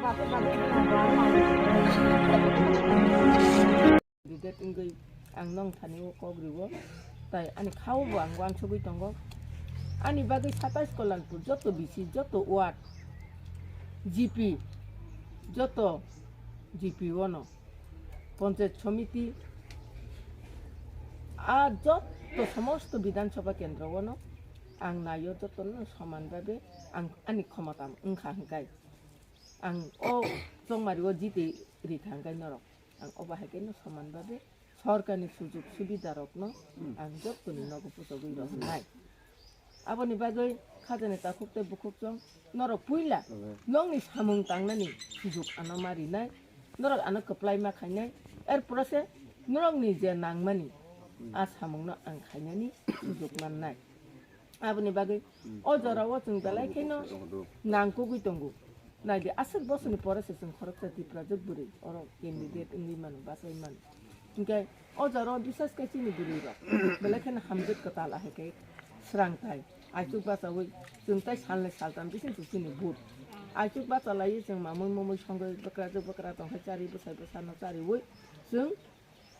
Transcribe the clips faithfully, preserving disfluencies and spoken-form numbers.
Candidate wngwi ang nong thani o kok riwo, tai ani khao bo ang wansugwi tongo. Ani bagwi satais Kollanpur joto B C, joto ward, G P, joto G P o no, Panchayat Samiti, a joto somosto Bidhan Sabha kendro o no ang naio, joto no soman babe ang ani khomota wngkha hwnkhe. Ang o chongmari o jiti rikha hwnkhe norok. Ang obo hai khe no soman babe sorkarni sujug subida rokno ang jottoni nogo puchogwi rohornai. Aboni bagwi khajani takhuk tei bukhuk chong norok puila nokni samung tangnani sujug ano ma rinai, norok ano kwplai ma khainai, er pore se norokni je nangmani a samungno ang khainani sujug mannai. Aboni bagwi o jorao chwng belai kheno nangkukgwi tongo. Naidi, aswk bosorni pore se chwng khoroksa Tiprajwk bwrwi oro candidate wngwi mano, bachai mano. Hinkhe o jorao bisas khe chini bwrwirok belai kheno hamjwk kwtal ahai khe srang tai. Aichuk bachaui chwng tai salnwi saltam bising chwng chini vote. Aichuk bachalaiwi chwng mamui mumui songwi bwkrajwk bwkra tongkhe chari bwsai bwsano chariui chwng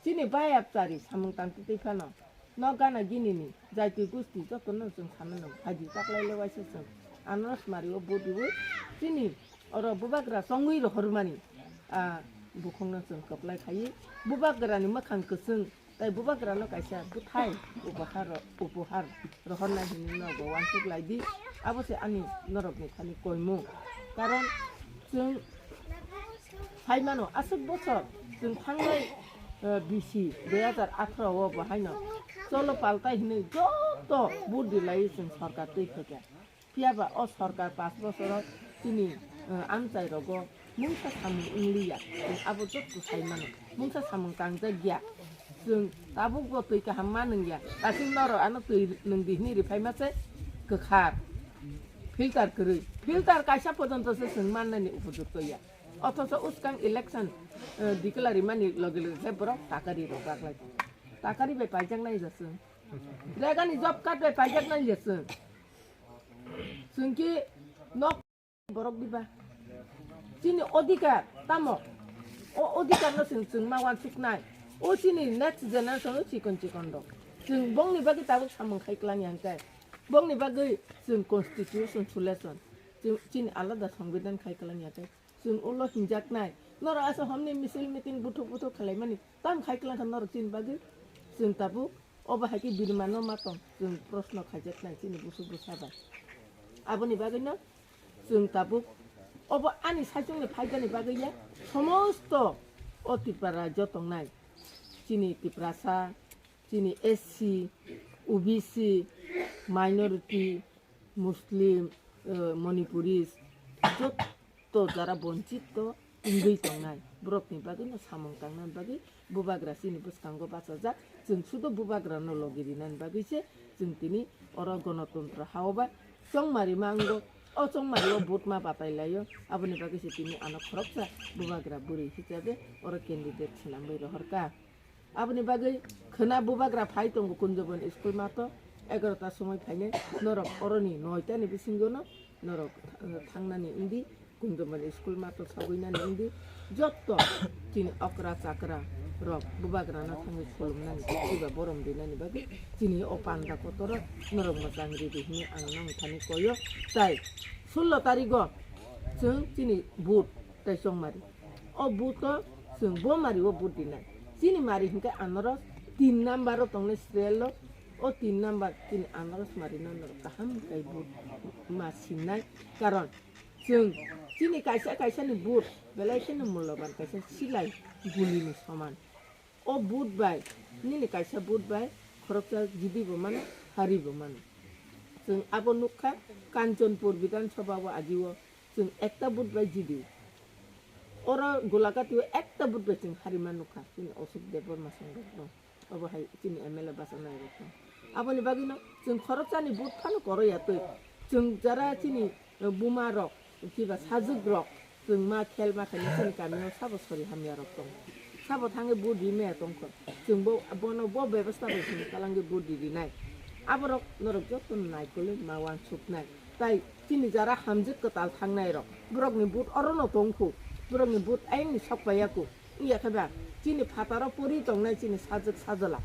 chini bayap chari samung tangtwi twi phano, nok gana ginini jaitwi gusti jotono chwng sanano, phaidi taklaile waisa chwng ano smari o vote riwi chini oro bubagra chongwi rohormani, ah, bukhukno chwng kwplai khaiwi bubagrani mwkhang kwchwng tei bubagrano kaisa bwthai upohar ro-, upohar rohornai hinwi nogo wansuk lai di. Abo se ani norokni thani koimung. Karon chwng Sai mano, aswk bosor chwng thangnai, eh, B C dui hajar atharo o bo haino cholo paltai hinwi joto vote rilaiwi chwng sorkar twi phaikha. Phiya ba o sorkar panch bosoro chini, eh, amchai rogo mungsa samung wngliya. Chwng abo joto sai mano. Mungsa samung tangjak ya. Chwng tabuk bo twi kaham ma nungya. Aswk norok ano twi nungdi hinwi riphaima se kwkhar. Filter kwrwi. Filter kaisa pojonto se chwng mannani upojukto ya. Othocho uskang election, eh, declare rimani loge loge khe borok takari rok raklai tongo. Takari bai paijak nai ja chwng. Regani job card bai paijak nai ja chwng. Chwng ki nok borok diba. Chini odhikar tamo? O odhikar no chwng, chwng ma wansuk nai. O chini next generation o chikon chikon rok. Chwng bongni bagwi tabuk samung khai klang yang khe. Bongni bagwi chwng constitution solution. Chwng chini alada songbidan khai klang ya khe. Chwng ulo hinjaknai. Norok asa homni misil meeting buthuk buthuk khwlaimani. Tam khai klang kha norok chini bagwi. Chwng tabuk obo hai khe birmano ma tong. Chwng proshno khaijaknai chini busuk bwsa bai. Aboni bagwino chwng tabuk obo ani saichungni phaidani bagwi ya. Somosto o Tripura rajyo tongnai. Chini Tiprasa, chini S C, O B C, minority, Muslim, eh, Manipuris, joto jara bonchito wngwi tongnai borokni bagwino samung tangnani bagwi bubagra chini bwskango bachajak. Chwng sudo bubagrano logi rinani bagwi se chwng tini oro Ganatantro hao ba chongmari ma wngo. O chongmari o vote ma batai laio, aboni bagwi se tini ano khoroksa bubagra bwrwi hisabe oro candidate swnamwi rohorkha. Aboni bagwi khwna bubagra phai tongo Kunjabon school mato, egarota somoi phainai norok oroni noitani bisingono norok, eh, thangnani wngdi, Kunjabon school mato sogwinani wngdi, jotto chini okra chakra rok bubagrano thangwi khulumnani, chuba borom rinani bagwi chini o panda kotoro norok mwchang ridi hwnwi ang nang thani koyo. Tai sullo tarigo chwng chini vote tai chongmari. O vote o chwng bo mari o vote dinai. Chini mari hinkhe anaros tin number o tongnai serial o, o tin number chini anaros mari no norok kaham khe vote ma sinai. Karon chwng chini kaisa kaisa ni vote belai kheno mulloban, kaisa silai guli ni soman. O vote bai, nini kaisa vote bai khoroksa jidi bo mano, hari bo mano. Chwng abo nukha Kanchanpur Bidhan Sabha o agi o chwng ekta vote bai jidi. Oro Gulagati o ekta vote bai chwng hari ma nukha chini Ashok Debbarma song rok no. Obo hai chini M L A bachajak nai rok no. Aboni bagwi no chwng khoroksani vote phano koro ya twi. Chwng jara chini buma rok, kiba sajwk rok, chwng ma khel ma khaina chini kami o sabo sori hamya rok tongo. Sabo thangwi vote ri maya tongkho. Chwng bo, bono bo bebostha bai chwng talangwi vote ri rinai. Aborok norok joto naikolwi ma wansuknai. Tai chini jara hamjwk kwtal thangnai rok, borokni but orono tongkhu, borokni but ayangni sok paiyaku. Wngya khe ba chini phataro pori tongnai chini sajwk sajwla,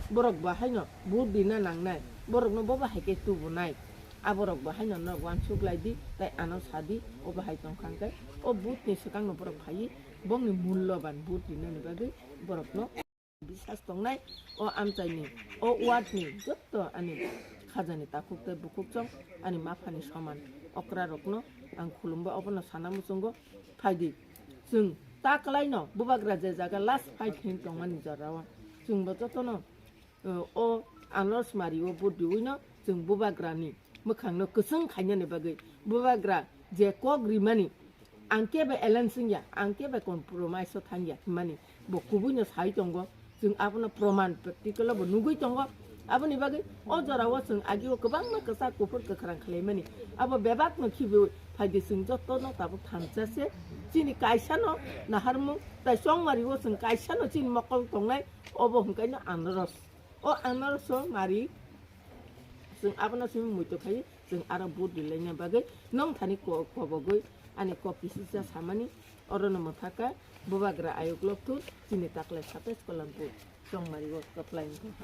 borok bo haino but rina nangnai, borokno bo bahai khe tubunai. Aborok bo haino norok uansuk lai di, tai ano sa di, o bahai tongkha hwnkhe o butni swkangno borok phaiwi bongni mulloban but rinani bagwi borokno bisas tongnai. O amchaini, o wardni jotto ani khajani takhuk tei bukhuk chong, ani maphani soman okrarokno ang khulumbai obono sana muchungo phaidi. Chwng ta kwlaino bubagra je jaga last fight hin tongmani jorao chwngbo jotono, o Anor Sumari o but riwino chwng bubagrani mwkhangno kwchwng khainani bagwi bubagra je kok rimani, ang kebo alliance wngya, ang kebo compromise o thangya hwnmani bo kubuino sai tongo. Chwng abono proman practical o bo nugwi tongo. Aboni bagwi o jorao chwng agio kwbangma kwchak kuphur kwkhwrang khwlaimani, abo bebakno khibiwi phaidi chwng jotono tabuk thansa se. Chini kaisano naharmung tai chongmari o chwng kaisano chini mokol tongnai, obo hwnkhaino Anor. O Anor Sumari, chwng abono simi muitu khai, chwng aro but rilaina bagwi nong thani ko-, kobogwi ani kok kisisa samani, orono mwthaka bubagra ayuk lokthun chini taklai satais kolam but chongmari o kwplai wngkha.